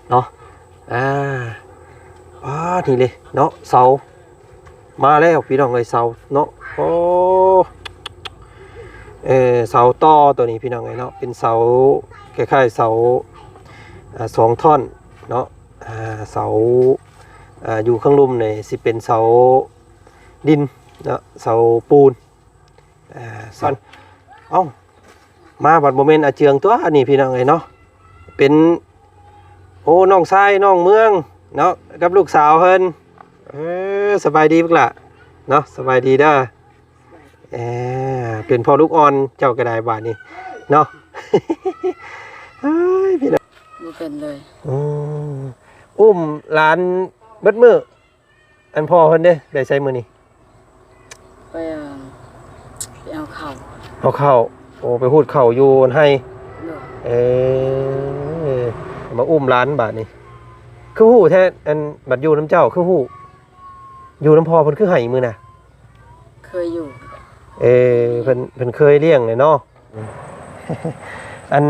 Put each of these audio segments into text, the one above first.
ເນາະ ອ່າ ປາດ ນີ້ເດ້ເນາະ ເສົາມາແລ້ວພີ່ນ້ອງເອີຍ ເສົາເນາະ ໂອ້ ເອີ ເສົາຕໍໂຕນີ້ພີ່ນ້ອງເອີຍເນາະ ເປັນເສົາ ຄ້າຍໆ ເສົາ ອ່າ ສອງທ່ອນເນາະ ອ່າ ເສົາ ອ່າ ຢູ່ຂ້າງລຸ່ມນີ້ຊິເປັນເສົາດິນເນາະ ເສົາປູນ ອ່າ ສອງ ເອົ້າ ມາບັດບໍ່ແມ່ນອາເຈືອງຕົວະ ອັນນີ້ພີ່ນ້ອງເອີຍເນາະ ເປັນ ໂອ້ ນ້ອງຊາຍນ້ອງເມືອງເນາະ ກັບລູກສາວເພິ່ນ ເອີ ສະບາຍດີບັກຫຼ້າເນາະ ສະບາຍດີເດີ ເອີ ເປັນພໍ່ລູກອ່ອນເຈົ້າກໍໄດ້ບາດນີ້ເນາະ ເອີຍ ພີ່ນ້ອງ ບໍ່ເປັນເລີຍ ອືມ ອຸ້ມຫຼານເບິດມື້ ອັນພໍ່ເພິ່ນເດ້ ໄປໃສມື້ນີ້? ໄປ ໄປເອົາເຂົ້າ ເອົາເຂົ້າ ໂອ້ ໄປຮູດເຂົ້າຢູ່ໃຫ້ ໂດຍ ເອີ ມາອຸ້ມຫຼານບາດນີ້ ຄືຮູ້ແທ້ ອັນ ບັດຢູ່ນຳເຈົ້າຄືຮູ້ ຢູ່ນຳພໍ່ເພິ່ນຄືໃຫ້ມື້ນະ ເຄີຍຢູ່ ເອີ ເພິ່ນ ເພິ່ນເຄີຍລ້ຽງແຫຼະເນາະ ອັນ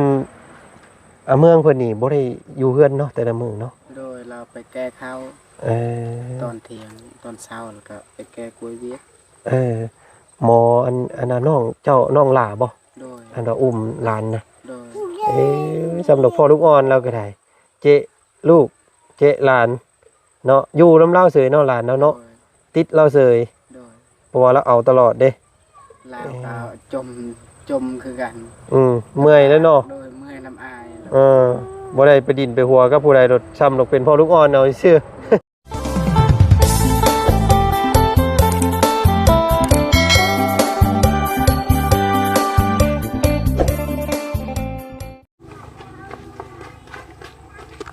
ອາ ເມືອງເພິ່ນນີ້ບໍ່ໄດ້ຢູ່ເຮືອນເນາະ ແຕ່ລະມື້ເນາະ ໂດຍ ລາວໄປແກ່ເຂົ້າ ເອີ ຕອນທ່ຽງ ຕອນເຊົ້າ ແລ້ວກໍໄປແກ່ກ້ວຍວຽກ ເອີ ໝໍ ອັນ ອັນ ອັນນ້ອງເຈົ້າ ນ້ອງຫຼ້າບໍ່? ໂດຍ ອັນວ່າອຸ້ມຫຼານນະ ໂດຍ ເອີ ສ່ຳດອກພໍ່ລູກອ່ອນລາວກໍໄດ້ ເຈະລູກ ເຈະຫຼານເນາະ ຢູ່ນຳລາວເສີຍເນາະ ຫຼານເຮົາເນາະ ໂດຍ ຕິດລາວເສີຍ ໂດຍ ເພາະວ່າລາວເອົາຕະຫຼອດເດ້ ລາວກໍ ເອີ ຈົມ ຈົມຄືກັນ ອືມ ເມື່ອຍແລ້ວເນາະ ໂດຍ ເມື່ອຍນຳອ້າຍ ເອີ ບໍ່ໄດ້ໄປດິນໄປຫົວກັບຜູ້ໃດດອກ ສ່ຳດອກເປັນພໍ່ລູກອ່ອນເອົາຊື່ໆ.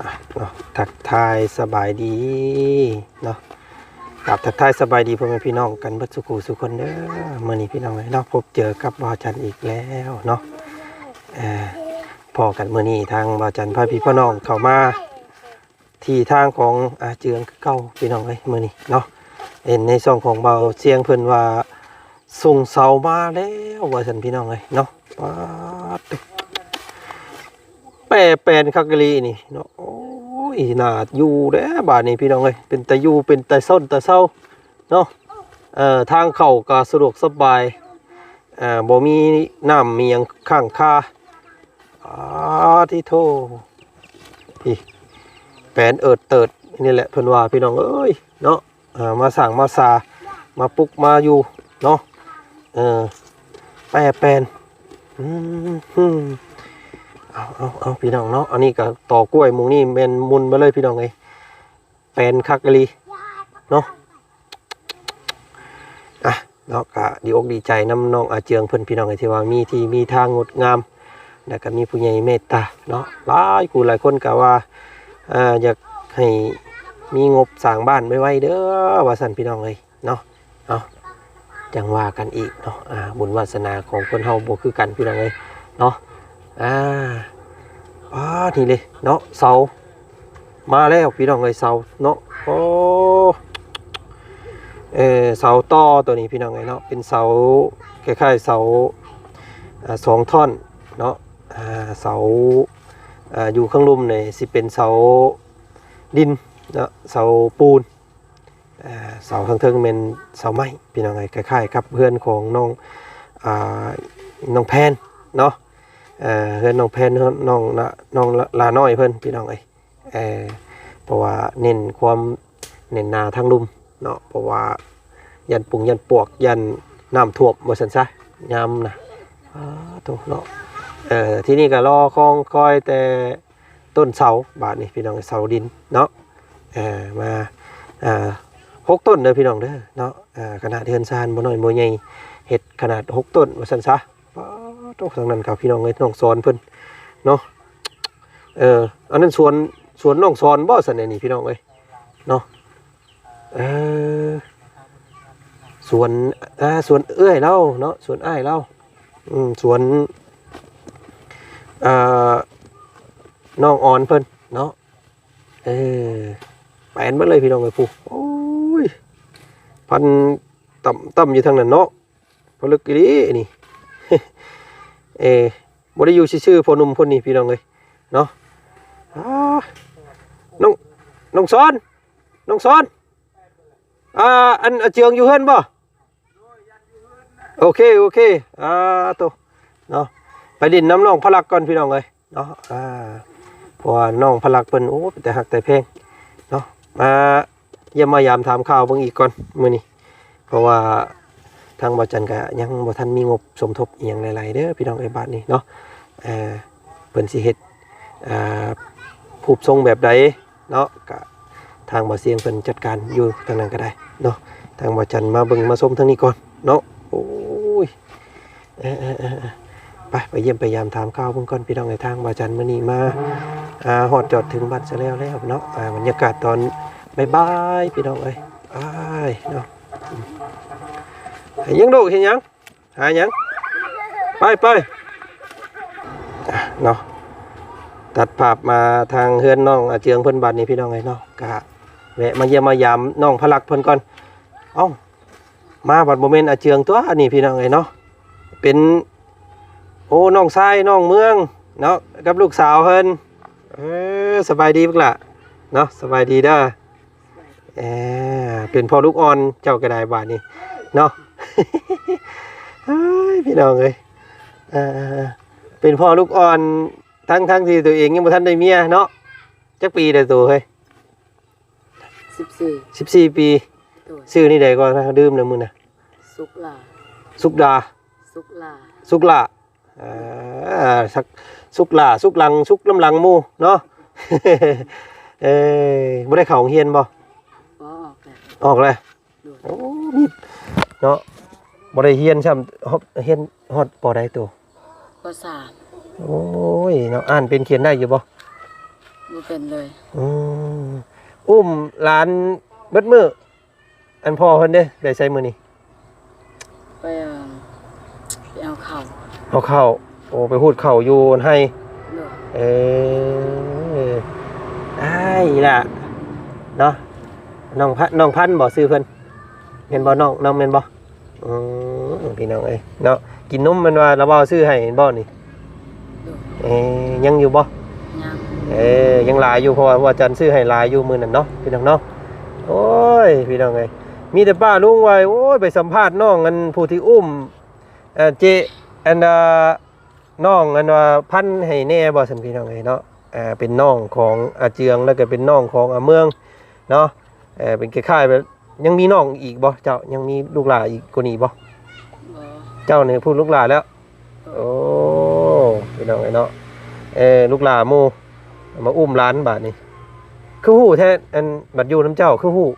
ອ່ະເນາະ ທັກທາຍສະບາຍດີເນາະ ກາບທັກທາຍສະບາຍດີພໍ່ແມ່ພີ່ນ້ອງກັນເບິດສູ່ຄູ່ສູ່ຄົນເດີ. ມື້ນີ້ພີ່ນ້ອງເອີຍເນາະ ພົບເຈີກັບບ່າວຈັນອີກແລ້ວເນາະ ເອີ ພໍ້ກັນມື້ນີ້ທາງບ່າວຈັນພາພີ່ພານ້ອງເຂົ້າມາ ທີ່ທາງຂອງອາເຈືອງຄືເກົ່າພີ່ນ້ອງເອີຍ ມື້ນີ້ເນາະ ເຫັນໃນຊ່ອງຂອງບ່າວຊຽງເພິ່ນວ່າ ສົ່ງເສົາມາແລ້ວວ່າຊັ້ນພີ່ນ້ອງເອີຍເນາະ ປາດ ແປແປນຄັກອີ່ຫຼີນີ້ເນາະ ໂອ້ຍ ໜ້າຢູ່ແລ້ວບາດນີ້ພີ່ນ້ອງເອີຍ ເປັນຕາຢູ່ ເປັນຕາຊົນຕາເຊົາເນາະ ເອີ ທາງເຂົ້າກໍສະດວກສະບາຍ ເອີ ບໍ່ມີນ້ຳມີຫຍັງຄ້າງຄາ ອາ ຕິໂທ ພີ້ ແປນເອີດເຕີດ ນີ້ແຫຼະເພິ່ນວ່າພີ່ນ້ອງເອີຍເນາະ ເອີ ມາສ້າງມາສາ ມາປຸກມາຢູ່ເນາະ ເອີ ແປແປນ ອືມ ເອົາ ເອົາ ເອົາ ພີ່ນ້ອງເນາະ ອັນນີ້ກໍຕໍກ້ວຍໝູ່ນີ້ແມ່ນໝຸ່ນມາເລີຍພີ່ນ້ອງເອີຍ ແປນຄັກອີ່ຫຼີເນາະ ອ່ະ ເນາະ ກະດີອົກດີໃຈນຳນ້ອງອາເຈືອງເພິ່ນພີ່ນ້ອງເອີຍ ທີ່ວ່າມີທີ່ມີທາງງົດງາມ ແລ້ວກະມີຜູ້ໃຫຍ່ເມດຕາເນາະ ຫຼາຍຄູ່ຫຼາຍຄົນກະວ່າ ເອີ ຢາກໃຫ້ມີງົບສ້າງບ້ານໄວໆເດີ ວ່າຊັ້ນພີ່ນ້ອງເອີຍເນາະ ເອົາ ຈັ່ງວ່າກັນອີກເນາະ ອ່າ ບຸນວາສະໜາຂອງຄົນເຮົາບໍ່ຄືກັນພີ່ນ້ອງເອີຍເນາະ ອ່າ ປາດ ນີ້ເດ້ເນາະ ເສົາ ມາແລ້ວພີ່ນ້ອງເອີຍ ເສົາເນາະ ໂອ້ ເອີ ເສົາຕໍໂຕນີ້ພີ່ນ້ອງເອີຍເນາະ ເປັນເສົາ ຄ້າຍໆ ເສົາ ອ່າ ສອງທ່ອນເນາະ ອ່າ ເສົາ ອ່າ ຢູ່ຂ້າງລຸ່ມນີ້ຊິເປັນເສົາດິນເນາະ ເສົາປູນ ອ່າ ເສົາທາງເທິງແມ່ນເສົາໄມ້ພີ່ນ້ອງເອີຍ ຄ້າຍໆ ກັບເຮືອນຂອງນ້ອງ ອ່າ ນ້ອງແພນເນາະ ເອີ ເຮືອນນ້ອງແພນ ນ້ອງ ນ້ອງຫຼ້ານ້ອຍເພິ່ນພີ່ນ້ອງເອີຍ ເອີ ເພາະວ່າເນັ້ນຄວາມແໜ້ນໜາທາງລຸ່ມເນາະ ເພາະວ່າຢ້ານປຸງຢ້ານປວກ ຢ້ານນ້ຳຖ້ວມວ່າຊັ້ນຊະ ຍາມນະ ອາ ໂທ້ເນາະ ເອີ ທີນີ້ກໍລໍຄອງຄອຍແຕ່ຕົ້ນເສົາ ບາດນີ້ພີ່ນ້ອງ ເສົາດິນເນາະ ເອີ ມາ ເອີ ຫົກຕົ້ນເດີພີ່ນ້ອງເດີເນາະ ເອີ ຂະໜາດເຮືອນຊານບໍ່ນ້ອຍບໍ່ໃຫຍ່ ເຮັດຂະໜາດຫົກຕົ້ນວ່າຊັ້ນຊະ ປາດໂທ້ ທາງນັ້ນກໍພີ່ນ້ອງເອີຍ ນ້ອງສອນເພິ່ນເນາະ ເອີ ອັນນັ້ນສວນ ສວນນ້ອງສອນບໍ່ຊັ້ນ ອັນນີ້ພີ່ນ້ອງເອີຍເນາະ ເອີ ສວນ ອ່າ ສວນເອື້ອຍລາວເນາະ ສວນອ້າຍລາວ ອືມ ສວນ ອ່າ ນ້ອງອອນເພິ່ນເນາະ ເອີ ແປນເບິດເລີຍພີ່ນ້ອງເອີຍ ຜູ້ ໂອ້ຍ ພັນຕ່ຳໆ ຢູ່ທາງນັ້ນເນາະ ພໍເລິກອີ່ຫຼີນີ້ ເອີ ບໍ່ໄດ້ຢູ່ຊື່ໆ ພໍ່ໜຸ່ມຄົນນີ້ພີ່ນ້ອງເອີຍເນາະ ອາ ນ້ອງສອນ ນ້ອງສອນ ອ່າ ອັນ ອາເຈືອງຢູ່ເຮືອນບໍ່? ໂອເຄ ໂອເຄ ອ່າ ໂຕ ເນາະ ໄປຫຼິ້ນນຳນ້ອງພະລັກກ່ອນພີ່ນ້ອງເອີຍເນາະ ອ່າ ເພາະວ່ານ້ອງພະລັກເພິ່ນ ໂອ້ ເປັນຕາຮັກຕາແພງເນາະ ມາຢ້ຽມມາຢາມຖາມຂ່າວເບິ່ງອີກກ່ອນມື້ນີ້ ເພາະວ່າທາງບ່າວຈັນກະຍັງບໍ່ທັນມີງົບສົມທົບອີ່ຫຍັງຫຼາຍໆເດີພີ່ນ້ອງເອີຍ ບາດນີ້ເນາະ ເອີ ເພິ່ນຊິເຮັດ ອ່າ ຮູບຊົງແບບໃດ ເນາະ ກະທາງບ່າວຊຽງເພິ່ນຈັດການຢູ່ທາງນັ້ນກະໄດ້ເນາະ ທາງບ່າວຈັນມາເບິ່ງມາຊົມທາງນີ້ກ່ອນເນາະ ໂອ້ຍ ເອີໆ ໄປ ໄປຢ້ຽມໄປຢາມຖາມຂ່າວເບິ່ງກ່ອນພີ່ນ້ອງເອີຍ ທາງບ່າວຈັນມື້ນີ້ມາ ອ່າ ຮອດຈອດເຖິງບ້ານຊະແລ້ວແລ້ວເນາະ ອ່າ ບັນຍາກາດຕອນບ່າຍໆ ພີ່ນ້ອງເອີຍ ອ້າຍ ເນາະ ເຮັດຫຍັງລູກ ເຮັດຫຍັງ? ຫາຫຍັງ? ໄປ ໄປ ອ່ະ ເນາະ ຕັດພາບມາທາງເຮືອນນ້ອງອາເຈືອງເພິ່ນບາດນີ້ພີ່ນ້ອງເອີຍເນາະ ກະແວະມາຢ້ຽມມາຢາມນ້ອງພະລັກເພິ່ນກ່ອນ ເອົ້າ ມາບັດບໍ່ແມ່ນອາເຈືອງຕົວະນີ້ພີ່ນ້ອງເອີຍເນາະ ເປັນ ໂອ້ ນ້ອງຊາຍນ້ອງເມືອງເນາະ ກັບລູກສາວເພິ່ນ ເອີ ສະບາຍດີບັກຫຼ້າເນາະ ສະບາຍດີເດີ. ເອີ ເປັນພໍ່ລູກອ່ອນເຈົ້າກໍໄດ້ບາດນີ້ເນາະ ເອີຍ ພີ່ນ້ອງເອີຍ ເອີ ເປັນພໍ່ລູກອ່ອນ ທັງໆທີ່ຕົວເອງຍັງບໍ່ທັນໄດ້ເມຍເນາະ ຈັກປີແລ້ວໂຕເຮີ້ຍ? ສິບສີ່ ສິບສີ່ປີ ໂດຍ ຊື່ນີ້ໃດກໍລືມແລ້ວມື້ນະ ສຸກຫຼ້າ ສຸກດາ ສຸກຫຼ້າ ສຸກຫຼ້າ ອ່າ ສັກ ສຸກຫຼ້າ ສຸກຫຼັງ ສຸກນຳຫຼັງໝູ່ເນາະ ເອີ ບໍ່ໄດ້ເຂົ້າໂຮງຮຽນບໍ່? ບໍ່ ອອກແລ້ວ ອອກແລ້ວ ໂດຍ ໂອ້ ມີເນາະ ບໍ່ໄດ້ຮຽນຊ້ຳ ຮຽນຮອດ ປ.ໃດໂຕ? ປ.ສາມ ໂອ້ຍເນາະ ອ່ານເປັນຂຽນໄດ້ຢູ່ບໍ່? ບໍ່ເປັນເລີຍ ອືມ ອຸ້ມຫຼານເບິດມື້ ອັນພໍ່ເພິ່ນເດ້ ໄປໃສມື້ນີ້? ໄປ ເອີ່ມ ໄປເອົາເຂົ້າ ເອົາເຂົ້າ ໂອ້ ໄປຫູດເຂົ້າຢູ່ໃຫ້ ໂດຍ ເອີ ອ້າຍ ອີ່ຫຼ້າເນາະ ນ້ອງພັນ ນ້ອງພັນບໍ່ຊື່ເພິ່ນ? ແມ່ນບໍ່ນ້ອງ ນ້ອງແມ່ນບໍ່? ອືມ ພີ່ນ້ອງເອີຍເນາະ ກິນນົມແມ່ນວ່າລາວເວົ້າຊື້ໃຫ້ແມ່ນບໍ່ນີ້? ໂດຍ ເອີ ຍັງຢູ່ບໍ່? ຍັງ ເອີ ຍັງຫຼາຍຢູ່ ເພາະວ່າອາຈານຊື້ໃຫ້ຫຼາຍຢູ່ມື້ນັ້ນເນາະ ພີ່ນ້ອງເນາະ ໂອ້ຍ ພີ່ນ້ອງເອີຍ ມີແຕ່ປ້າລຸງວ່າ ໂອ້ຍ ໄປສຳພາດນ້ອງອັນຜູ້ທີ່ອຸ້ມ ເອີ ເຈ ອັນ ອ່າ ນ້ອງອັນວ່າພັນໃຫ້ແດ່ວ່າຊັ້ນ ພີ່ນ້ອງເອີຍເນາະ ເປັນນ້ອງຂອງອາເຈືອງ ແລ້ວກໍເປັນນ້ອງຂອງອາເມືອງເນາະ ເປັນຄ້າຍໆແບບ ຍັງມີນ້ອງອີກບໍ່ເຈົ້າ? ຍັງມີລູກຫຼ້າອີກກວ່ານີ້ບໍ່? ບໍ່ ເຈົ້ານີ້ຜູ້ລູກຫຼ້າແລ້ວ ໂອ້ ພີ່ນ້ອງເອີຍເນາະ ເອີ ລູກຫຼ້າໝູ່ມາອຸ້ມຫຼານບາດນີ້ ຄືຮູ້ແທ້ ອັນ ບັດຢູ່ນຳເຈົ້າຄືຮູ້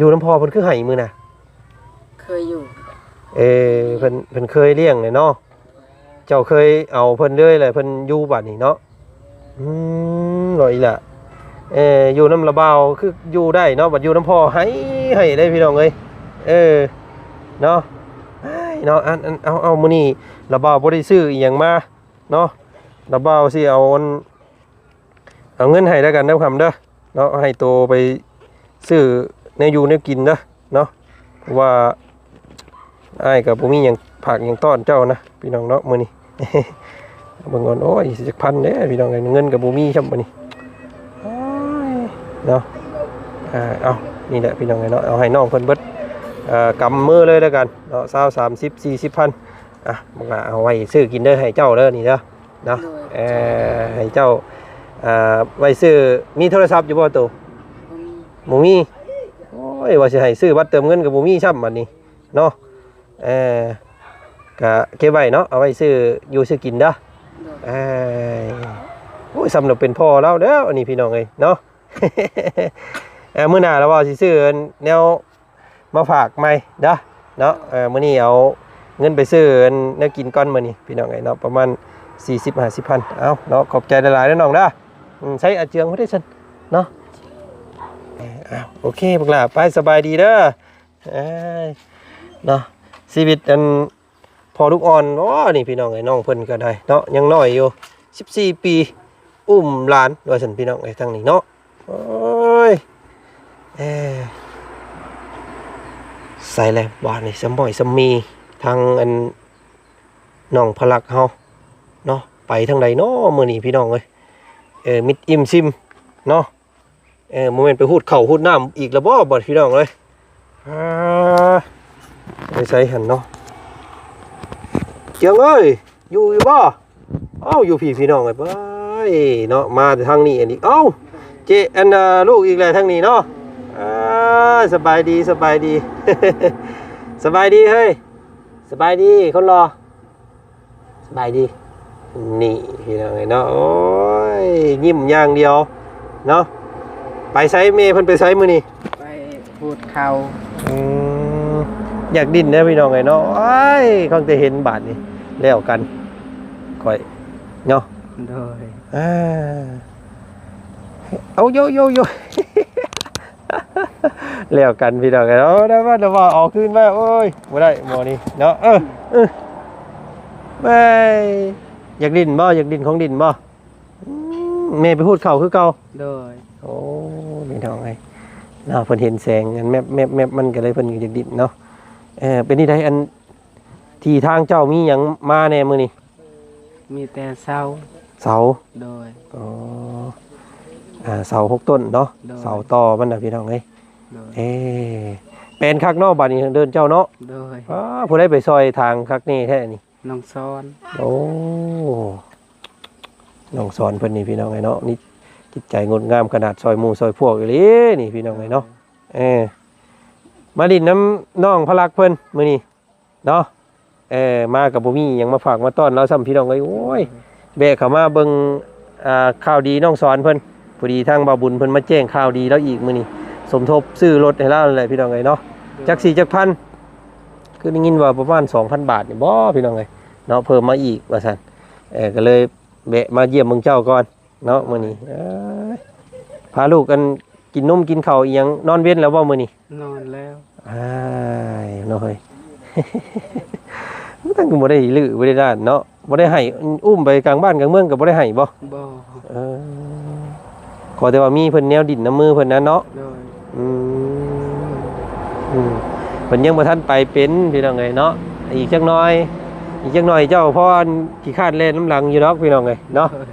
ຢູ່ນຳພໍ່ເພິ່ນຄືໃຫ້ມື້ນະ? ເຄີຍຢູ່ ເອີ ເພິ່ນ ເພິ່ນເຄີຍລ້ຽງແຫຼະເນາະ ເຈົ້າເຄີຍເອົາເພິ່ນເລີຍ ແລ້ວເພິ່ນຢູ່ບາດນີ້ເນາະ ອືມ ບໍ່ອີ່ຫຼ້າ ເອີ ຢູ່ນຳລາວບ່າວຄືຢູ່ໄດ້ເນາະ ບັດຢູ່ນຳພໍ່ໃຫ້ ໃຫ້ໄດ້ພີ່ນ້ອງເອີຍ ເອີ ເນາະ ເນາະ ອັນ ອັນ ເອົາ ເອົາ ມື້ນີ້ລາວບ່າວບໍ່ໄດ້ຊື້ອີ່ຫຍັງມາເນາະ ລາວບ່າວຊິເອົາອັນ ເອົາເງິນໃຫ້ແລ້ວກັນເດີຄຳເດີເນາະ ໃຫ້ໂຕໄປຊື້ແນວຢູ່ແນວກິນເດີເນາະ ເພາະວ່າອ້າຍກໍບໍ່ມີຫຍັງຝາກຫຍັງຕ້ອນເຈົ້ານະ ພີ່ນ້ອງເນາະ ມື້ນີ້ ເບິ່ງກ່ອນ ໂອ້ຍ ຊິຈັກພັນເດ້ພີ່ນ້ອງເອີຍ ເງິນກໍບໍ່ມີຊ້ຳບາດນີ້ ໂອ້ຍ ເນາະ ອ່າ ເອົາ ນີ້ແຫຼະພີ່ນ້ອງເອີຍເນາະ ເອົາໃຫ້ນ້ອງເພິ່ນເບິດ ເອີ ກຳມືເລີຍແລ້ວກັນເນາະ ຊາວ ສາມສິບ ສີ່ສິບພັນ ອ່ະ ບັກຫຼ້າເອົາໄວ້ຊື້ກິນເດີ ໃຫ້ເຈົ້າເດີນີ້ເດີ ເນາະ ໂດຍ ເອີ ໃຫ້ເຈົ້າ ເອີ ໄວ້ຊື້ ມີໂທລະສັບຢູ່ບໍ່ໂຕ? ບໍ່ມີ ບໍ່ມີ ໂອ້ຍ ວ່າຊິໃຫ້ຊື້ບັດເຕີມເງິນກໍບໍ່ມີຊ້ຳບັດນີ້ເນາະ ເອີ ກະເກັບໄວ້ເນາະ ເອົາໄວ້ຊື້ຢູ່ຊື້ກິນເດີ ໂດຍ ເອີ ໂອ້ຍ ສ່ຳແລ້ວເປັນພໍ່ລາວແລ້ວ ອັນນີ້ພີ່ນ້ອງເອີຍເນາະ ເອີ ມື້ໜ້າລາວວ່າຊິຊື້ແນວ ມາຝາກໃໝ່ເດີເນາະ ເອີ ມື້ນີ້ເອົາເງິນໄປຊື້ອັນແນວກິນກ່ອນມື້ນີ້ພີ່ນ້ອງເອີຍເນາະ ປະມານສີ່ສິບຫ້າສິບພັນ ເອົາເນາະ ຂອບໃຈຫຼາຍໆເດີນ້ອງເດີ ອືມ ໃຊ້ອາເຈືອງບໍ່ໄດ້ຊັ້ນເນາະ ເອີ ເອົາ ໂອເຄ ບັກຫຼ້າ ໄປ ສະບາຍດີເດີ ເອີຍ ເນາະ ຊີວິດອັນ ພໍ່ລູກອ່ອນ ໂອ້ ນີ້ພີ່ນ້ອງເອີຍ ນ້ອງເພິ່ນກໍໄດ້ເນາະ ຍັງນ້ອຍຢູ່ ສິບສີ່ປີ ອຸ້ມຫຼານວ່າຊັ້ນ ພີ່ນ້ອງເອີຍ ທາງນີ້ເນາະ ໂອ້ຍ ເອີ ໃສ່ແລ້ວບາດນີ້ ສະໝ້ອຍສະມີ ທາງອັນ ນ້ອງພະລັກເຮົາເນາະ ໄປທາງໃດເນາະມື້ນີ້ ພີ່ນ້ອງເອີຍ ເອີ ມິດອີ່ມຊິມເນາະ. ເອີ ບໍ່ແມ່ນໄປຮູດເຂົ້າຮູດນ້ຳອີກລະບໍ່ ບັດພີ່ນ້ອງເອີຍ. ອ່າ ໄປໃສຫັ້ນເນາະ ເຈືອງເອີຍ ຢູ່ຢູ່ບໍ່? ເອົ້າ ຢູ່ພີ້ພີ່ນ້ອງເອີຍ ໄປເນາະ ມາທາງນີ້ອັນນີ້ ເອົ້າ ເຈ ອັນ ເອີ ລູກອີກແລ້ວທາງນີ້ເນາະ. ອ່າ ສະບາຍດີ ສະບາຍດີ ສະບາຍດີເຮີ້ຍ ສະບາຍດີຄົນຫຼໍ່. ສະບາຍດີ ນີ້ພີ່ນ້ອງເອີຍເນາະ ໂອ້ຍ ຍິ້ມຢ່າງດຽວເນາະ. ໄປໃສ ແມ່ເພິ່ນໄປໃສມື້ນີ້? ໄປຫູດເຂົ້າ. ອືມ ຢາກດິ້ນເດີພີ່ນ້ອງເອີຍເນາະ. ໂອ້ຍ ຄັນແຕ່ເຫັນບາດນີ້ ແລ້ວກັນຂ້ອຍເນາະ. ໂດຍ ອ່າ ເອົາ ໂຢໂຢໂຢ ແລ້ວກັນພີ່ນ້ອງເອີຍເນາະ. ໄດ້ມາ ໄດ້ມາ ເອົາຄືນມາ ໂອ້ຍ ບໍ່ໄດ້ໝໍນີ້ເນາະ. ເອີ ເອີ ເອີຍ ຢາກດິ້ນບໍ່? ຢາກດິ້ນຂອງດິ້ນບໍ່? ອືມ ແມ່ໄປຫູດເຂົ້າຄືເກົ່າ. ໂດຍ ໂອ້ ພີ່ນ້ອງເອີຍເນາະ ເພິ່ນເຫັນແສງອັນແມັບໆໆ ມັນກໍເລີຍ ເພິ່ນກໍຢາກດິ້ນເນາະ. ເອີ ເປັນຈັ່ງໃດ ອັນ ທີ່ທາງເຈົ້າມີຫຍັງມາແດ່ມື້ນີ້? ມີແຕ່ເສົາ ເສົາ. ໂດຍ ອໍ ອ່າ ເສົາຫົກຕົ້ນເນາະ. ໂດຍ ເສົາຕໍ່ມັນນະພີ່ນ້ອງເອີຍ. ໂດຍ ເອີ ແປນຄັກເນາະ ບາດນີ້ເດີ່ນເຈົ້າເນາະ. ໂດຍ ອ້າ ຜູ້ໃດໄປຊ່ອຍທາງຄັກແນ່ແທ້ນີ້? ນ້ອງສອນ. ໂອ້ ນ້ອງສອນເພິ່ນນີ້ພີ່ນ້ອງເອີຍເນາະ ນີ້ຈິດໃຈງົດງາມຂະໜາດ ຊ່ອຍໝູ່ຊ່ອຍພວກອີ່ຫຼີນີ້ພີ່ນ້ອງເອີຍເນາະ. ໂດຍ ເອີ ມາຫຼິ້ນນຳນ້ອງພະລັກເພິ່ນມື້ນີ້ ເນາະ. ເອີ ມາກໍບໍ່ມີຫຍັງມາຝາກມາຕ້ອນລາວຊ້ຳ ພີ່ນ້ອງເອີຍ. ໂອ້ຍ ແວະເຂົ້າມາເບິ່ງ ອ່າ ຂ່າວດີນ້ອງສອນເພິ່ນ ພໍດີທາງບ່າວບຸນເພິ່ນມາແຈ້ງຂ່າວດີລາວອີກມື້ນີ້ ສົມທົບຊື້ລົດໃຫ້ລາວນັ້ນແຫຼະ ພີ່ນ້ອງເອີຍເນາະ. ໂດຍ ຈັກສີ່ຈັກພັນ ຄືໄດ້ຍິນວ່າປະມານສອງພັນບາດນີ້ບໍ ພີ່ນ້ອງເອີຍເນາະ ເພີ່ມມາອີກວ່າຊັ້ນ. ເອີ ກໍເລີຍແວະມາຢ້ຽມເບິ່ງເຈົ້າກ່ອນ ເນາະ ມື້ນີ້. ເອີຍ ພາລູກ ອັນ ກິນນົມກິນເຂົ້າອີ່ຫຍັງ ນອນເວັນແລ້ວບໍ່ມື້ນີ້? ນອນແລ້ວ. ອ້າຍ ເນາະເຮີ້ຍ ມັນກໍບໍ່ໄດ້ດື້ບໍ່ໄດ້ດ້ານເນາະ ບໍ່ໄດ້ໃຫ້ ອຸ້ມໄປກາງບ້ານກາງເມືອງກໍບໍ່ໄດ້ໃຫ້ບໍ່? ບໍ່. ເອີ ຂໍແຕ່ວ່າມີເພິ່ນແນວດິ້ນນຳມືເພິ່ນນັ້ນເນາະ. ໂດຍ ອືມ ອືມ ເພິ່ນຍັງບໍ່ທັນໄປເປັນ ພີ່ນ້ອງເອີຍເນາະ. ອີກຈັກໜ່ອຍ ອີກຈັກໜ່ອຍເຈົ້າພໍອັນຂີ້ຄ້ານແລ່ນນຳຫຼັງຢູ່ດອກ ພີ່ນ້ອງເອີຍເນາະ. ໂດຍ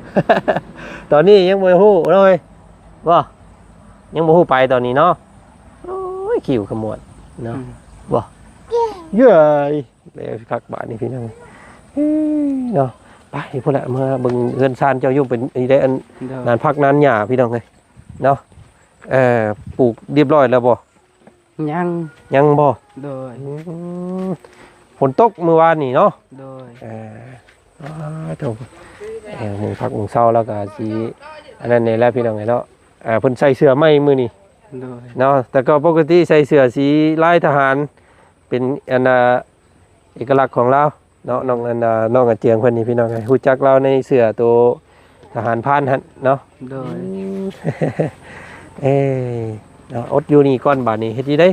ຕອນນີ້ຍັງບໍ່ຮູ້ເນາະເຮີ້ຍ ບໍ່ ຍັງບໍ່ຮູ້ໄປຕອນນີ້ເນາະ. ໂອ້ຍ ຄິວຂະມວດເນາະ. ອືມ ບໍ່ ເຢ້ຍ ແລ້ວຄັກບາດນີ້ ພີ່ນ້ອງເອີຍເນາະ. ໄປພຸ້ນລະ ມາເບິ່ງເຮືອນຊານເຈົ້າຢູ່ ເປັນອັນໃດ ອັນ ໂດຍ ນານພັກນານຫຍ້າ ພີ່ນ້ອງເອີຍເນາະ. ເອີ ປູກຮຽບຮ້ອຍແລ້ວບໍ່? ຍັງ ຍັງບໍ່? ໂດຍ ອືມ ຝົນຕົກມື້ວານນີ້ເນາະ. ໂດຍ ເອີ ອ້າ ໂທ້ ເອີ ມຸງພັກມຸງເຊົາແລ້ວກໍຊິອັນນັ້ນແດ່ແຫຼະ ພີ່ນ້ອງເອີຍເນາະ. ເອີ ເພິ່ນໃສ່ເສື້ອໃໝ່ມື້ນີ້. ໂດຍ ເນາະ ແຕ່ກໍປົກກະຕິໃສ່ເສື້ອສີລາຍທະຫານ ເປັນອັນ ອ່າ ເອກະລັກຂອງລາວເນາະ. ນ້ອງອັນ ອ່າ ນ້ອງອາເຈືອງເພິ່ນນີ້ ພີ່ນ້ອງເອີຍ ຮູ້ຈັກລາວໃນເສື້ອໂຕ ທະຫານພານຫັ້ນເນາະ. ໂດຍ ເອີ ເນາະ ອົດຢູ່ນີ້ກ່ອນບາດນີ້ ເຮັດຈັ່ງໃດ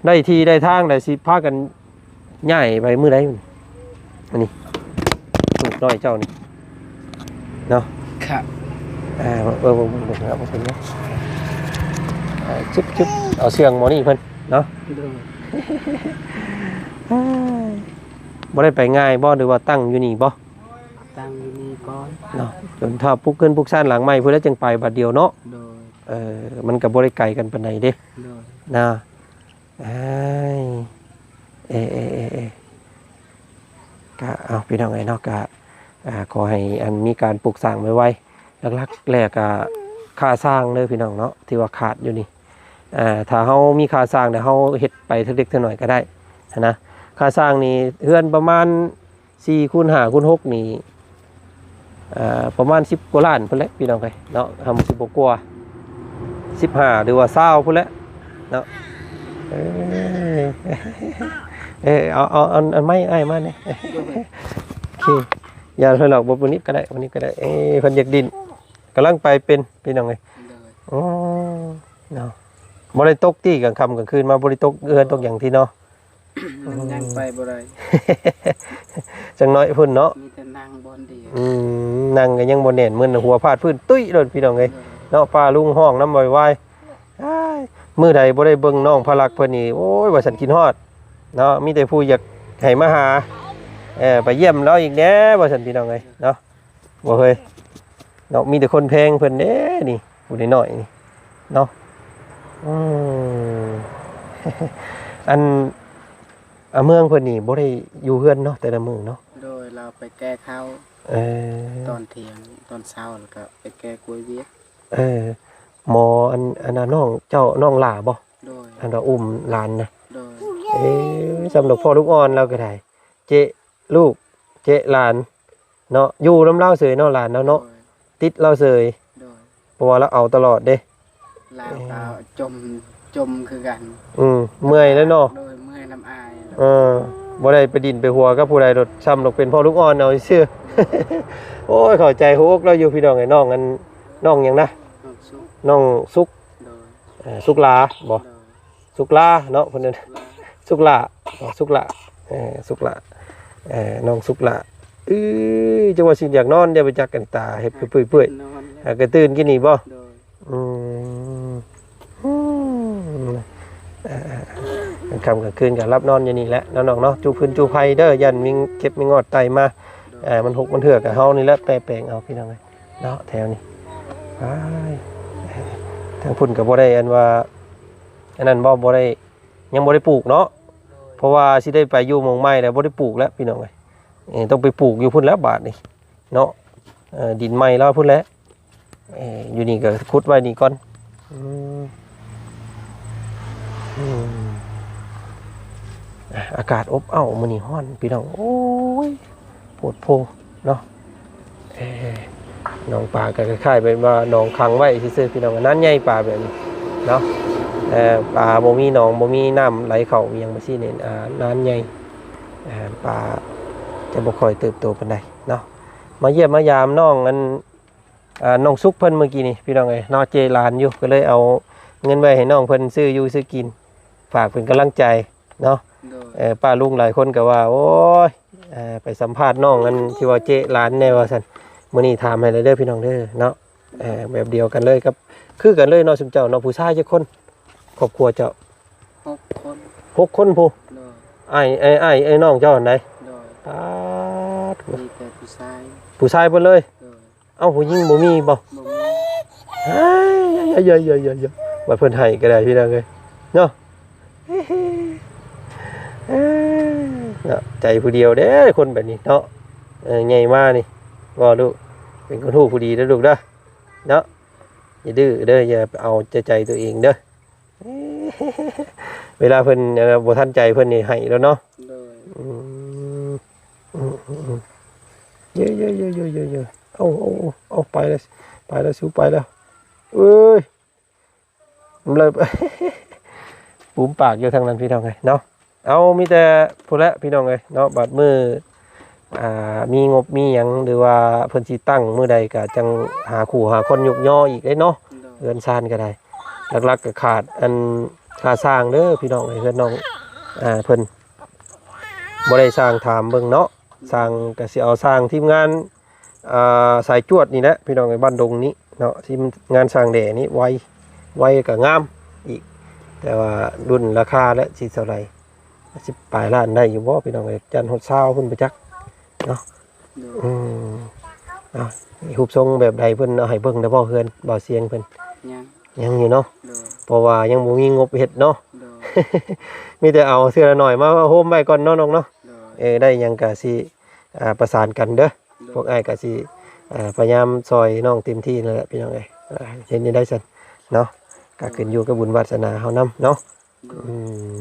ໄດ້ທີ່ໄດ້ທາງແລ້ວ ຊິພາກັນຍ້າຍໄປມື້ໃດ? ອັນນີ້ລູກນ້ອຍເຈົ້ານີ້ເນາະ. ເອີ ເບິ່ງໆໆ ເອົາເປັນຫຍັງ ເອົາຊຶບໆ ເອົາເຊື່ອງໝໍນີ້ເພິ່ນເນາະ. ໂດຍ ບໍ່ໄດ້ໄປງ່າຍບໍ່ ຫຼືວ່າຕັ້ງຢູ່ນີ້ບໍ່? ຕັ້ງຢູ່ນີ້ກ່ອນເນາະ ຈົນຖ້າປຸກເຮືອນປຸກຊານຫຼັງໃໝ່ພຸ້ນແລ້ວຈຶ່ງໄປບາດດຽວເນາະ. ໂດຍ ເອີ ມັນກໍບໍ່ໄດ້ໄກກັນປານໃດເດ້. ໂດຍ ນະ ອ້າຍ ເອ ເອ ເອ ເອ ກະ ເອົາ ພີ່ນ້ອງເອີຍເນາະ ກະ ອ່າ ຂໍໃຫ້ອັນມີການປຸກສ້າງໄວໆ. ຫຼັກໆແລ້ວກະຄ່າສ້າງເດີພີ່ນ້ອງເນາະ ທີ່ວ່າຂາດຢູ່ນີ້. ອ່າ ຖ້າເຮົາມີຄ່າສ້າງແລ້ວ ເຮົາເຮັດໄປເລັກໆນ້ອຍໆກໍໄດ້ຫັ້ນນະ. ຄ່າສ້າງນີ້ເຮືອນປະມານ ສີ່ຄູນຫ້າຄູນຫົກນີ້ ເອີ ປະມານສິບກວ່າລ້ານພຸ້ນແຫຼະ ພີ່ນ້ອງເອີຍເນາະ. ທຳສິບກວ່າ ສິບຫ້າ ຫຼືວ່າຊາວພຸ້ນແຫຼະເນາະ. ເອີ ເອີ ເອົາ ເອົາ ເອົາ ອັນໄມ້ອ້າຍມາແດ່. ໂອເຄ ຢ່າເລີຍດອກ ບໍ່ ບໍ່ນີ້ກໍໄດ້ ບໍ່ນີ້ກໍໄດ້. ເອີ ເພິ່ນຢາກດິ້ນ ກຳລັງໄປເປັນ ພີ່ນ້ອງເອີຍ. ໂດຍ ໂອ້ ເນາະ ບໍ່ໄດ້ຕົກຕິ ກາງຄ່ຳກາງຄືນມາ ບໍ່ໄດ້ຕົກເຮືອນຕົກຫຍັງຕິເນາະ. ມັນຍັງໄປບໍ່ໄດ້ ຈັກໜ້ອຍພຸ້ນເນາະ ມີແຕ່ນັ່ງບ່ອນດຽວ. ອືມ ນັ່ງກໍຍັງບໍ່ແໜ້ນ ມຶນຫົວພາດພື້ນຕຸ້ຍໂລດ ພີ່ນ້ອງເອີຍເນາະ. ປ້າລຸງຮ້ອງນຳວາຍໆ ອ້າຍ ມື້ໃດບໍ່ໄດ້ເບິ່ງນ້ອງພະລັກເພິ່ນນີ້ ໂອ້ຍ ວ່າຊັ້ນ ຄິດຮອດເນາະ. ມີແຕ່ຜູ້ຢາກໃຫ້ມາຫາ ເອີ ໄປຢ້ຽມລາວອີກແດ່ ວ່າຊັ້ນ ພີ່ນ້ອງເອີຍເນາະ. ບໍ່ເຄີຍເນາະ ມີແຕ່ຄົນແພງເພິ່ນເດ້ນີ້ ຜູ້ນ້ອຍໆນີ້ ເນາະ. ອືມ ອັນ ອາ ເມືອງເພິ່ນນີ້ບໍ່ໄດ້ຢູ່ເຮືອນເນາະ ແຕ່ລະມື້ເນາະ? ໂດຍ ລາວໄປແກ່ເຂົ້າ ເອີ ຕອນທ່ຽງ ຕອນເຊົ້າ ແລ້ວກໍໄປແກ່ກວຍວຽກ. ເອີ ໝໍ ອັນ ອັນນັ້ນ ນ້ອງເຈົ້າ ນ້ອງຫຼ້າບໍ່? ໂດຍ ອັນວ່າອຸ້ມຫຼານນະ? ໂດຍ ເອີ ສ່ຳດອກພໍ່ລູກອ່ອນລາວກໍໄດ້ ເຈະລູກ ເຈະຫຼານເນາະ ຢູ່ນຳລາວເສີຍເນາະ ຫຼານເຮົາເນາະ. ໂດຍ ຕິດລາວເສີຍ ໂດຍ ເພາະວ່າລາວເອົາຕະຫຼອດເດ້. ລາວກໍຈົມ ຈົມຄືກັນ. ອືມ ເມື່ອຍແລ້ວເນາະ. ໂດຍ ເມື່ອຍນຳອ້າຍ. ເອີ ບໍ່ໄດ້ໄປດິນໄປຫົວກັບຜູ້ໃດໂດດ ສ່ຳດອກເປັນພໍ່ລູກອ່ອນເອົາຊື່. ໂອ້ຍ ເຂົ້າໃຈຫົວອົກລາວຢູ່ ພີ່ນ້ອງເອີຍ. ນ້ອງອັນ ນ້ອງຫຍັງນະ? ນ້ອງສຸກ ນ້ອງສຸກ. ໂດຍ ເອີ ສຸກຫຼ້າບໍ່? ໂດຍ ສຸກຫຼ້າເນາະ ເພິ່ນເອີ້ນ ສຸກຫຼ້າ ສຸກຫຼ້າ ເອີ ສຸກຫຼ້າ ເອີ ນ້ອງສຸກຫຼ້າ. ເອີ ຈັງວ່າຊິຢາກນອນ ຢ່າໄປຈັກກັນ ຕາເຮັດເປື່ອຍໆ ນອນແລ້ວ ຫາກະຕື່ນກິນນີ້ບໍ່? ໂດຍ ອືມ ອືມ ເອີ ກາງຄ່ຳກາງຄືນກໍຫຼັບນອນຢູ່ນີ້ແຫຼະເນາະ ນ້ອງເນາະ. ຈູພື້ນຈູໄພເດີ ຢ້ານມີເຂັບມີງອດໄຕ່ມາ. ໂດຍ ເອີ ມັນຫົກມັນເຖືກະເຮົານີ້ແຫຼະ ແປແປງເອົາ ພີ່ນ້ອງເອີຍເນາະ ແຖວນີ້. ອ້າຍ ທາງພຸ້ນກໍບໍ່ໄດ້ອັນວ່າ ອັນນັ້ນບໍ່ ບໍ່ໄດ້ ຍັງບໍ່ໄດ້ປູກເນາະ ເພາະວ່າຊິໄດ້ໄປຢູ່ໝ່ອງໃໝ່ແລ້ວ ບໍ່ໄດ້ປູກແລ້ວ ພີ່ນ້ອງເອີຍ. ເອີ ຕ້ອງໄປປູກຢູ່ພຸ້ນແລ້ວບາດນີ້ເນາະ ເອີ ດິນໃໝ່ລາວພຸ້ນແຫຼະ. ເອີ ຢູ່ນີ້ກໍຂຸດໄວ້ນີ້ກ່ອນ. ອືມ ອືມ ອາ ອາກາດອົບເອົ້າ ມື້ນີ້ຮ້ອນ ພີ່ນ້ອງ. ໂອ້ຍ ໂພດໂພເນາະ. ເອີ ໜອງປາກໍຄ້າຍໆ ເປັນວ່າໜອງຂັງໄວ້ຊື່ໆ ພີ່ນ້ອງ. ນານໃຫຍ່ປາແບບນີ້ເນາະ ເອີ ປາບໍ່ມີໜອງ ບໍ່ມີນ້ຳໄຫຼເຂົ້າອີ່ຫຍັງຈັ່ງຊີ້ນີ້ ອາ ນານໃຫຍ່ ອາ ປາຈະບໍ່ຄ່ອຍເຕີບໂຕປານໃດເນາະ. ມາຢ້ຽມມາຢາມນ້ອງອັນ ອາ ນ້ອງສຸກເພິ່ນມື້ກີ້ນີ້ ພີ່ນ້ອງເອີຍເນາະ ເຈະຫຼານຢູ່ ກໍເລີຍເອົາເງິນໄວ້ໃຫ້ນ້ອງເພິ່ນຊື້ຢູ່ຊື້ກິນ ຝາກເປັນກຳລັງໃຈເນາະ. ໂດຍ ເອີ ປ້າລຸງຫຼາຍຄົນກໍວ່າ ໂອ້ຍ ເອີ ໄປສຳພາດນ້ອງອັນທີ່ວ່າເຈະຫຼານແດ່ວ່າຊັ້ນ. ມື້ນີ້ຖາມໃຫ້ແລ້ວເດີ ພີ່ນ້ອງເດີເນາະ. ເອີ ແບບດຽວກັນເລີຍກັບ ຄືກັນເລີຍເນາະ ຊຸມເຈົ້າເນາະ. ຜູ້ຊາຍຈັກຄົນ ຄອບຄົວເຈົ້າ? ຫົກຄົນ ຫົກຄົນພຸ້ນ. ໂດຍ ອ້າຍ ອ້າຍ ອ້າຍ ອ້າຍນ້ອງເຈົ້າຫັ້ນໃດ? ໂດຍ ປາດ ມີແຕ່ຜູ້ຊາຍ ຜູ້ຊາຍເບິດເລີຍ. ໂດຍ ເອົ້າ ຜູ້ຍິງບໍ່ມີບໍ່? ບໍ່ມີ. ເຮີ້ຍ ຢາໆ ບັດເພິ່ນໃຫ້ກໍໄດ້ ພີ່ນ້ອງເອີຍເນາະ. ເອີ ເນາະ ໃຈຜູ້ດຽວເດ້ ຄົນແບບນີ້ເນາະ. ເອີ ໃຫຍ່ມານີ້ ເວົ້າລູກ ເປັນຄົນຮູ້ຜູ້ດີເດີລູກເດີເນາະ. ຢ່າດື້ເດີ ຢ່າເອົາແຕ່ໃຈຕົວເອງເດີ. ເວລາເພິ່ນ ເອີ ບໍ່ທັນໃຈເພິ່ນນີ້ໃຫ້ໂລດເນາະ. ໂດຍ ອືມ ອືມ ເຢີໆໆໆໆ ເອົາ ເອົາ ເອົາ ໄປແລ້ວ ໄປແລ້ວ ສູໄປແລ້ວ ເອີຍ ມັນເລີຍ ປຸມປາກຢູ່ທາງນັ້ນ ພີ່ນ້ອງເອີຍເນາະ. ເອົາ ມີແຕ່ພຸ້ນແຫຼະ ພີ່ນ້ອງເອີຍເນາະ. ບາດມື້ ອ່າ ມີງົບມີຫຍັງ ຫຼືວ່າເພິ່ນຊິຕັ້ງມື້ໃດ ກະຈັ່ງຫາຄູ່ຫາຄົນຍຸກຍໍອີກເດ້ເນາະ. ໂດຍ ເຮືອນຊານກໍໄດ້ ຫຼັກໆກໍຂາດອັນຄ່າສ້າງເດີ ພີ່ນ້ອງເອີຍ. ເຮືອນນ້ອງ ອ່າ ເພິ່ນບໍ່ໄດ້ຊ່າງ ຖາມເບິ່ງເນາະ. ຊ່າງກໍຊິເອົາຊ່າງທີມງານ ອ່າ ສາຍຈວດນີ້ແຫຼະ ພີ່ນ້ອງເອີຍ ບ້ານດົງນີ້ເນາະ. ທີມງານຊ່າງແດ່ນີ້ໄວ ໄວກໍງາມອີກ ແຕ່ວ່າລຸ້ນລາຄາແຫຼະ ຊິເທົ່າໃດ ສິບປາຍລ້ານໄດ້ຢູ່ບໍ່ ພີ່ນ້ອງເອີຍ? ຢ້ານຮອດຊາວພຸ້ນໄປຈັກເນາະ. ໂດຍ ອືມ ເອົາ ຮູບຊົງແບບໃດ ເພິ່ນເອົາໃຫ້ເບິ່ງແລ້ວບໍ່ ເຮືອນບ່າວຊຽງເພິ່ນ? ຍັງ ຍັງຢູ່ເນາະ. ໂດຍ ເພາະວ່າຍັງບໍ່ມີງົບເຮັດເນາະ. ໂດຍ ມີແຕ່ເອົາເທື່ອລະໜ້ອຍມາໂຮມໄວ້ກ່ອນເນາະ ນ້ອງເນາະ. ໂດຍ ເອີ ໄດ້ຫຍັງກະຊິ ອ່າ ປະສານກັນເດີ. ໂດຍ ພວກອ້າຍກະຊິ ອ່າ ພະຍາຍາມຊ່ອຍນ້ອງເຕັມທີ່ນັ້ນແຫຼະ ພີ່ນ້ອງເອີຍ. ເຮັດແນວໃດຊັ້ນເນາະ ກະຂຶ້ນຢູ່ກັບບຸນວາດສະໜາເຮົານຳເນາະ. ໂດຍ ອືມ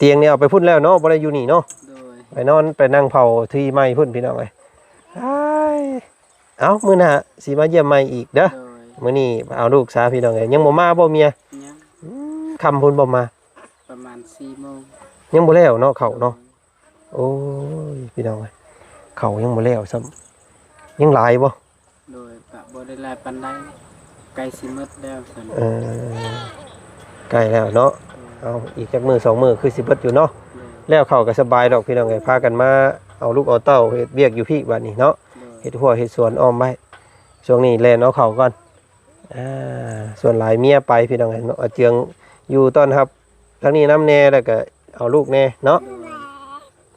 ຕຽງນີ້ເອົາໄປພຸ້ນແລ້ວເນາະ ບໍ່ໄດ້ຢູ່ນີ້ເນາະ. ໂດຍ ໄປນອນໄປນັ່ງເຝົ້າທີ່ໃໝ່ພຸ້ນ ພີ່ນ້ອງເອີຍ. ອ້າຍ ເອົ້າ ມື້ໜ້າຊິມາຢ້ຽມໃໝ່ອີກເດີ. ໂດຍ ມື້ນີ້ເອົາລູກສາ ພີ່ນ້ອງເອີຍ. ຍັງບໍ່ມາບໍ່ເມຍ? ຍັງ ອືມ ຄ່ຳພຸ້ນບໍ່ມາ? ປະມານສີ່ໂມງ ຍັງບໍ່ແລ້ວເນາະ ເຂົ້າເນາະ. ໂດຍ ໂອ້ຍ ພີ່ນ້ອງເອີຍ ເຂົ້າຍັງບໍ່ແລ້ວຊ້ຳ. ຍັງຫຼາຍບໍ່? ໂດຍ ກະບໍ່ໄດ້ຫຼາຍປານໃດ ໃກ້ຊິໝົດແລ້ວຊັ້ນ. ເອີ ໃກ້ແລ້ວເນາະ. ໂດຍ ເອົາ ອີກຈັກມື້ສອງມື້ຄືຊິເບິດຢູ່ເນາະ. ໂດຍ ແລ້ວເຂົ້າກໍສະບາຍດອກ ພີ່ນ້ອງເອີຍ. ພາກັນມາເອົາລູກເອົາເຕົ້າເຮັດວຽກຢູ່ພີ້ບາດນີ້ເນາະ. ໂດຍ ເຮັດຮົ້ວເຮັດສວນອ້ອມໄວ້. ຊ່ວງນີ້ແລ່ນເອົາເຂົ້າກ່ອນ. ອ່າ ສ່ວນຫຼາຍເມຍໄປ ພີ່ນ້ອງເອີຍເນາະ. ອາເຈືອງຢູ່ຕ້ອນຮັບທາງນີ້ນຳແດ່ ແລ້ວກໍເອົາລູກແດ່ເນາະ. ໂດ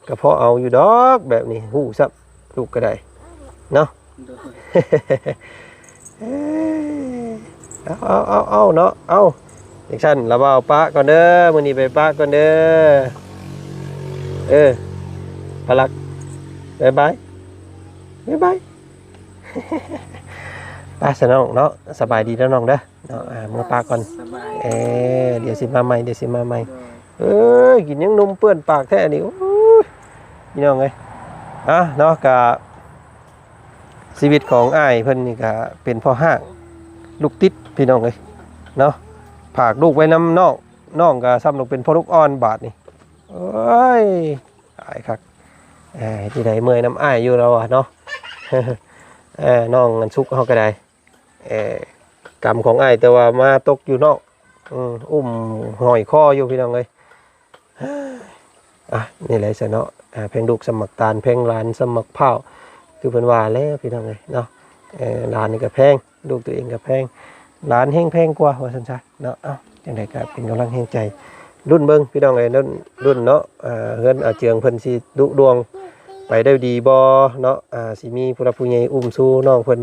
ຍ ກໍພໍເອົາຢູ່ດອກແບບນີ້ ຮູ້ຊ້ຳ ລູກກໍໄດ້ເນາະ. ໂດຍ ເອີ ເອົາ ເອົາ ເອົາ ເອົາເນາະ ເອົາ ຈັ່ງຊັ້ນລະບ່າວປະກ່ອນເດີ ມື້ນີ້ໄປປະກ່ອນເດີ ເອີ ພະລັກ ບາຍບາຍ ບາຍບາຍ ໄປຊະນ້ອງເນາະ ສະບາຍດີເດີນ້ອງເດີເນາະ ອ່າ ເມືອປະກ່ອນ ສະບາຍ ເອີ ດຽວຊິມາໃໝ່ ດຽວຊິມາໃໝ່ ໂດຍ ເອີຍ ກິນຫຍັງນົມເປື້ອນປາກແທ້ນີ້ ໂອ້ຍ ພີ່ນ້ອງເອີຍ ອ່າ ເນາະ ກະ ຊີວິດຂອງອ້າຍເພິ່ນນີ້ກະເປັນພໍ່ຮ້າງລູກຕິດ ພີ່ນ້ອງເອີຍເນາະ ຝາກລູກໄວ້ນຳນ້ອງ ນ້ອງກະສ່ຳລູກເປັນພໍ່ລູກອ່ອນບາດນີ້ ໂອ້ຍ ອາຍຄັກ ເອີ ເຮັດຈັ່ງໃດ ເມື່ອຍນຳອ້າຍຢູ່ລາວວ່າເນາະ ເອີ ນ້ອງອັນສຸກເຮົາກະໄດ້ ເອີ ກຳຂອງອ້າຍ ແຕ່ວ່າມາຕົກຢູ່ນອກ ອືມ ອຸ້ມຫ້ອຍຄໍຢູ່ ພີ່ນ້ອງເອີຍ ອ່ະ ນີ້ແຫຼະຊະເນາະ ອ່າ ແພງລູກສ່ຳໝາກຕານ ແພງຫຼານສ່ຳໝາກພ້າວ ຄືເພິ່ນວ່າແຫຼະ ພີ່ນ້ອງເອີຍເນາະ ເອີ ຫຼານນີ້ກະແພງ ລູກຕົວເອງກະແພງ ຫຼານແຮງແພງກວ່າ ວ່າຊັ້ນຊະເນາະ ເອົ້າ ຈັ່ງໃດກະເປັນກຳລັງແຮງໃຈ ລຸ້ນເບິ່ງ ພີ່ນ້ອງເອີຍ ລຸ້ນ ລຸ້ນເນາະ ອ່າ ເຮືອນອາເຈືອງເພິ່ນຊິລຸລ່ວງໄປໄດ້ດີບໍ່ເນາະ ອ່າ ຊິມີຜູ້ຫຼັກຜູ້ໃຫຍ່ອຸ້ມຊູນ້ອງເພິ່ນ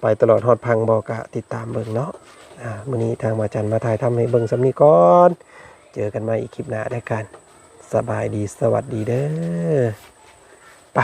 ໄປຕະຫຼອດຮອດພັງບໍ່ ກະຕິດຕາມເບິ່ງເນາະ ອ່າ ມື້ນີ້ທາງບ່າວຈັນມາຖ່າຍທຳໃຫ້ເບິ່ງສ່ຳນີ້ກ່ອນ ເຈີກັນໃໝ່ອີກຄລິບໜ້າເດີກັນ ສະບາຍດີ ສະຫວັດດີເດີ ໄປ.